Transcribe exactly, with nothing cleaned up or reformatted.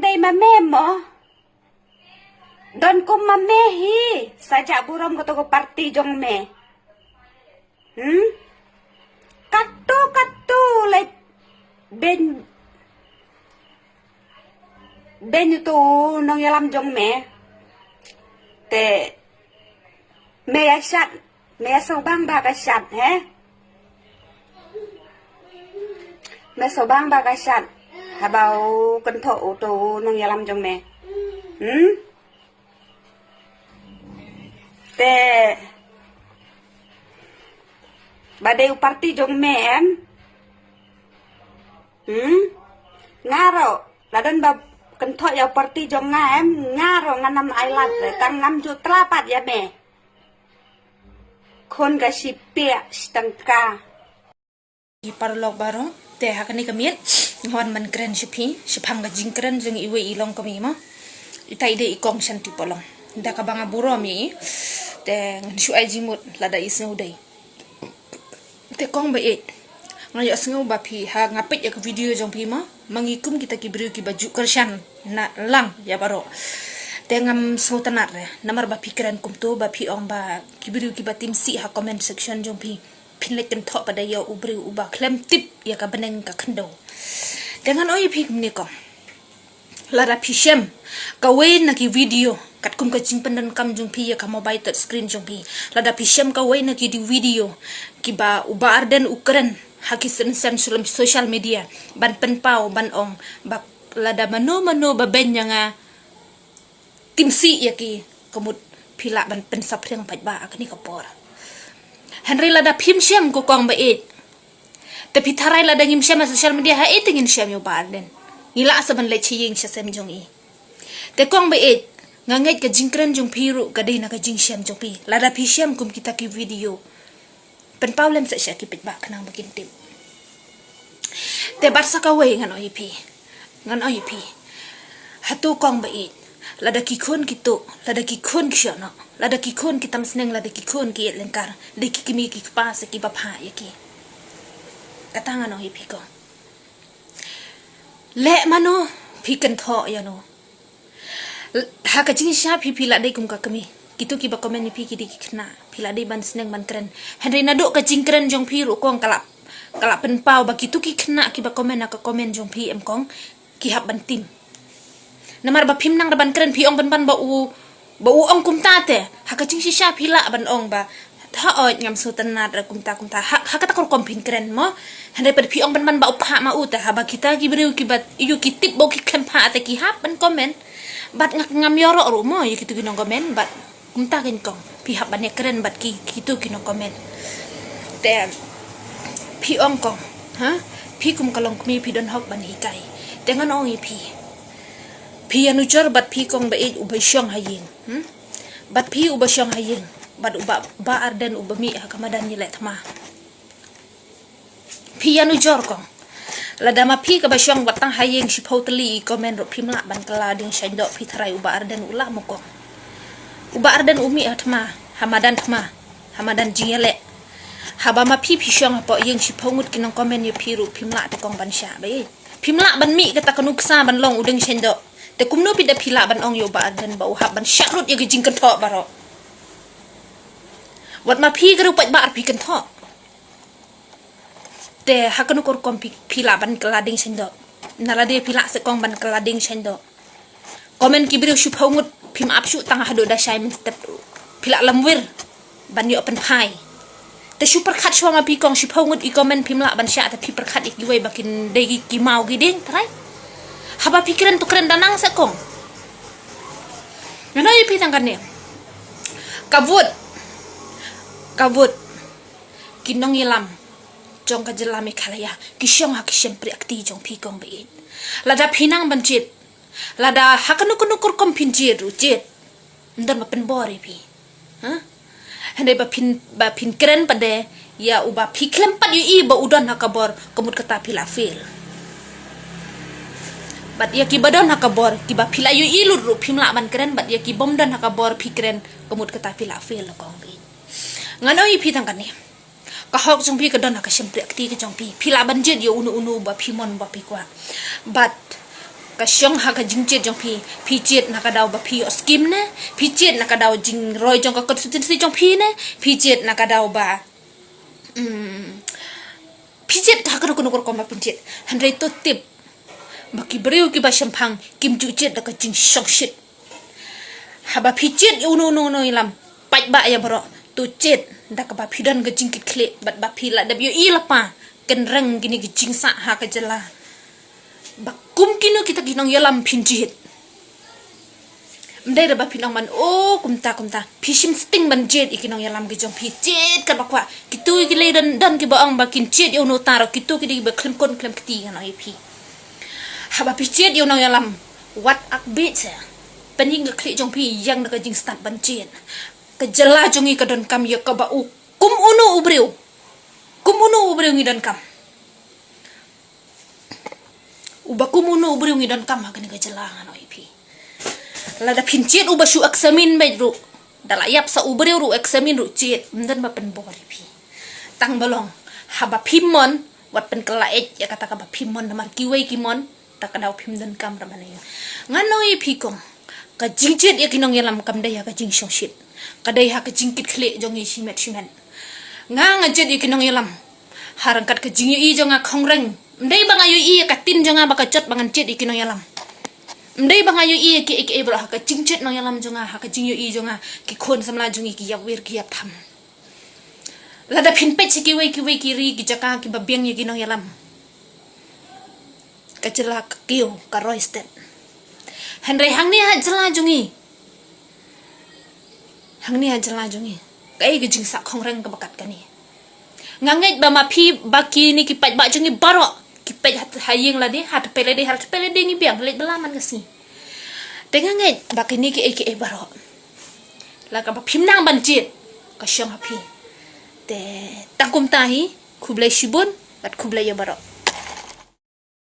Dei ma me mo. Don kum ma me hi. Sa jah burom kato ka party jong me. Hmm? Katu katu leit beiñ, beiñ utu u nongïalam jong me. Te me ïa shad, me ïa sngewbang ba ka shad, he? Me sngewbang ba ka shad haba u kynthoh utu u nongïalam jong me. Hmm? Te ba dei u party jong me em? Hmm? Nga ruh la don ba kynthoh ïa u party jong nga em? Nga ruh ngan ym ai lad re, tang ngam ju tla pat ïa me. Khun ka shipiak shi tyngka. Ki paralok baroh, te ha kane ka miet nga wan ban kren sha phi shaphang ka jingkren jong iwei i longkmie mo. Ita i dei i Kong Shanti Polong. Da kaba nga burom ïa i, te ngan shu ai jingmut lada i sngew dei. Te Kong ba ïeit, nga ïohsngew ba phi, ha nga peit ïa ka video jong phi mo, ma ngi kum kita ki briew kiba ju kyrshan na lang ïa baroh. Te ngam sngewtynnat re namar ba phi kren kumto, ba phi ong ba ki briew kiba tim sih ha comment section jong phi. Phin leit kynthoh pat da ïa u briew uba khlem tip ïa ka bneng ka khyndew. Te ngan ong ïa phi kumne Kong. Lada phi shem kawei na ki video katkum ka jingpyndonkam jong phi ïa ka mobile touch screen jong phi. Lada phi shem kawei na ki di video kiba u Bah Ardent u kren ha ki sensor social media ban pynpaw ban ong ba lada mano mano ba beiñ ïa nga, tim sih ïa ki, ka mut phi lah ban pynsaphriang paidbah ha kane ka por. Hynrei lada phim shem ko Kong ba ïeit, te phi tharai lada ngim shem ha social media, ha ei te ngin shem ïa u Bah Ardent? Ngi lah sa ban leit sha ïing sha sem jong i. Te Kong ba ïeit, nga ngeit ka jingkren jong phi ruh ka dei na ka jingshem jong phi. Lada phi shem kum kita ki video, pynpaw lem seh sha ki paidbah khnang ba kin tip. Te bad sa kawei ngan ong ïa phi, ngan ong ïa phi, hato Kong ba ïeit, lada ki khun ki tuh, lada ki khun ki shoh noh, lada ki khun ki tam sneng, lada ki khun ki ïeit lyngkar, dei ki kmie ki kpa sa kiba phah ïa ki. Kata ngan ong ïa phi Kong. Leh mano phi kynthoh ïa no. Ha ka jingshisha phi, phi la dei kum ka kmie. Kito kiba comment ïa phi ki dei ki khynnah. Phi la dei ban sneng ban kren. Hynrei naduh ka jingkren jong phi ruh Kong, ka la, ka la pynpaw ba kito ki khynnah kiba comment ha ka comment jong phi em Kong, ki hap ban tim. Namar ba phim nang ruh ban kren, phi ong pynban ba u, ba u ong kumta te. Ha ka jingshisha phi lah ban ong ba, hooid, ngam sngewtynnat re kumta kumta. Ha, ha kata ka rukom phin kren mo. Hynrei pat phi ong pynban ba u phah ma u te, haba kita ki briew kiba ïoh ki tip ba u ki khlem phah te ki hap ban comment. Bad nga, ngam ïaroh ruh mo ïa kito ki nong comment, bad kumta kein Kong, phi hap ban ïa kren bad ki, kito ki nong comment. Te phi ong Kong, ha? Phi kum ka longkmie phi don hok ban hikai. Te ngan ong ïa phi, phi ïanujor bad phi Kong ba ïeit uba shong ha ïing. Hmm? Bad phi uba shong ha ïing, bad u Bah, Bah Ardent uba mih ha ka madan ïaleh thma. Phi ïanujor Kong. Lada ma phi kaba shong bad tang ha ïing shiphew tylli i comment ruh phim lah ban kylla ding shain doh, phi tharai u Bah Ardent u lah mo Kong? U Bah Ardent u mih ha thma, ha madan thma, ha madan jingïaleh. Haba ma phi phi shong hapoh ïing shiphew ngut ki nong comment ïa phi ruh phim lah te Kong ban shah ba ïeit. Phim lah ban mih kata ka nuksa ban long u ding shain doh. Te kumno phi da phi lah ban ong ïa u Bah Ardent ba u hap ban shah lut ïa ki jingkynthoh baroh? Wat ma phi ka ruh pat ba ar phi kynthoh. Te ha kano ka rukom phi, phi lah ban kylla ding shain doh? Na lade phi lah seh Kong ban kylla ding shain doh. Comment ki briew shiphew ngut phim ap shuh tang haduh da shai mynstep ruh. Phi lah lamwir ban ïoh pynphai. Te shu pyrkhat shuwa ma phi Kong, shiphew ngut i comment phim lah ban shah, te phi pyrkhat ïa kiwei ba kin dei ki, ki maw ki dieng, trai. Haba phi kren to kren da nang seh Kong. Ngan ong ïa phi tang kane. Ka vote, ka vote ki nongïalam jong ka jylla Meghalaya ki shong ha ki shympriahkti jong phi Kong ba ïeit. Lada phi nang ban jied, lada ha kano kano ka rukom phin jied ruh jied, ym don ba pynbor ïa phi. Ha? Hynrei ba phin, ba phin kren pat de ïa uba phi khlem pat ïohi ba u don ha ka bor, ka mut kata phi la fail. Bad ïa kiba don ha ka bor, kiba phi la ïohi lut ruh phim lah ban kren, bad ïa ki bym don ha ka bor phi kren, ka mut kata phi la fail Kong ba ïeit. Ngan ong ïa phi tang kane. Ka hok jong phi ka don ha ka shympriahkti ka jong phi. Phi lah ban jied ïa uno uno ba phi mon ba phi kwah. Bad Ka shong ha ka jingjied jong phi. Phi jied na ka daw ba phi ïoh skim ne? Phi jied na ka daw jingroi jong ka constituency jong phi ne? Phi jied na ka daw ba, mm, phi jied ha kano kano ka rukom ba phin jied. Hynrei to tip ba ki briew kiba shemphang kim ju jied da ka jingshongshit. Haba phi jied ïa uno uno uno ïalam, paidbah ïa baroh, to jied da kaba phi don ka jingkitkhlieh bad ba phi lah dep ïohi lypa kynreng kine ki jingsah ha ka jylla. Ba kum kino kita ki nongïalam phin jied. Ym dei da ba phin ong ban, oh, kumta kumta. Phi shim sting ban jied ïa ki nongïalam ki jong phi, jied katba kwah. Kito ki lei don don kiba ong ba kin jied ïa uno uta ruh, kito ki dei kiba khlem khun khlem kti, ngan ong ïa phi. Haba phi jied ïa u nongïalam, wat ak bit se. Pynïeng ka khlieh jong phi, ïeng da ka jingstad ban jied. Ka jylla jong ngi ka donkam ïa kaba u kum uno u briew. Kum uno u briew ngi donkam. Uba kum uno u briew ngi donkam ha kane ka jylla, ngan ong ïa phi. Lada phin jied uba shu examine beit ruh, da la ïap sa u briew ruh examine ruh jied, ym don ba pynbor ïa phi. Tang ba long haba phim mon, wat pynkylla ïa kata kaba phim mon, namar kiwei ki mon, ta ka daw phim donkam ruh ban ïa. Ngan ong ïa phi kong, ka jingjied ïa ki nongïalam kam dei ha ka jingshongshit, ka dei ha ka jingkitkhlieh jong ngi shimet shimet. Nga nga jied ïa ki nongïalam ha ryngkat ka jingïohi jong nga khongreng. Ym dei ba nga ïohi ïa ka ktien jong nga ba ka jot ba ngan jied ïa ki nongïalam. Ym dei ba nga ïohi ïa kiei kiei baroh, ha ka jingjied nongïalam jong nga, ha ka jingïohi jong nga, ki khun samla jong ngi ki ïap wir ki ïap tham. Lada phin peit sha kiwei kiwei ki ri ki jaka kiba biang ïa ki nongïalam, ka jylla ka kiew, ka roi stet. Hynrei hangne ha jylla jong ngi, hangne ha jylla jong ngi, kaei ka jingsah khongreng kaba kat kane? Nga ngeit ba ma phi, ba kine ki paidbah jong ngi baroh ki peit ha, ha ïing lade, ha tpei lade, ha tpei lade ngi biang, leit bylla man ka sngi. Te nga ngeit ba kine kiei kiei baroh, la kaba phim nang ban jied, ka shong ha phi. Te tang kumta hi, khublei shibun bad khublei ïa baroh.